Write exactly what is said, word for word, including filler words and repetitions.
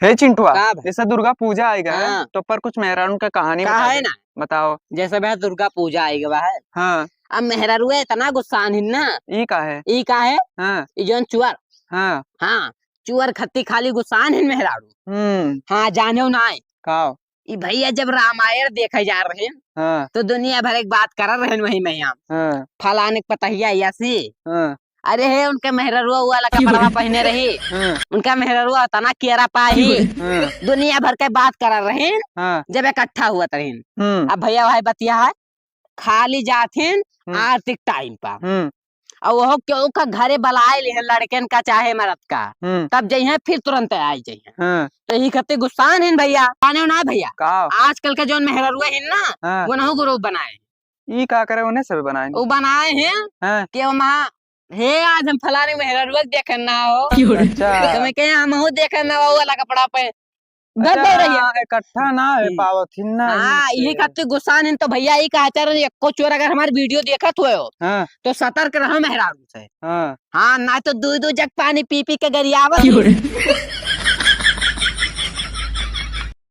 हे चिंटुआ, का भाई? जैसे दुर्गा पूजा आइगा है, हाँ। तो पर कुछ मेहरारू का कहानी का बताओ है दे। ना? बताओ। जैसे भैया दुर्गा पूजा आइगा है। हाँ। अब मेहरारू इतना गुस्सान हिन ना। ई का है? ई का है? हाँ। ई जौन चुअर। हाँ। हाँ, चुअर खत्ती खाली गुस्सान हिन मेहरारू। हम्म। हाँ, जाने ना आए। का? ई भैया जब रामायण देखे जा रहे हैं, हाँ। तो दुनिया भर एक बात कर रहे हैं वही में हम। हाँ। फलाने के पतहिया ऐसी। हाँ। अरे हे, उनके मेहररुआ वाला कपड़वा पहने रही। हाँ। उनका मेहररुआ उतना केरा पाही। हाँ। दुनिया भर के बात कर रहे हैं। हाँ। जब इकट्ठा हुआ तरीन। हम्म। अब भैया भाई बतिया है, खाली जाथिन हम्म। आरती के टाइम पर। हम्म। और वो क्यों का घरे बलाए लिहे लड़कन का चाहे मरद का, हम्म। तब जइहे फिर तुरंत आई जइहे। हाँ। तो यही खातिर गुस्सान हिन भैया, जाने ना भैया। का? आजकल के जौन मेहररुआ हिन ना, हाँ। वो नहु ग्रुप बनाए। ई का करे उन्हें सब बनाए? वो बनाए हैं हाँ। कि हम हाँ, हे आज हम फलाने मेहररुआ के देखे ना हो। अच्छा। तो मैं कहे हम हूँ देखे ना हो वाला कपड़ा पे। दब अच्छा, गई रही है। हाँ, इकट्ठा ना हो हम्म। पावत हिन ना, हाँ, इनसे। यही खातिर गुस्सान हिन तो भैया यही कहा चाह रहे, एको चोर अगर हमारी वीडियो देखत हुए हो, हाँ। तो सतर्क रहो मेहरारू से। हाँ। हाँ, ना तो दो दो जग पानी पी पी के गरियावत क्यों रे?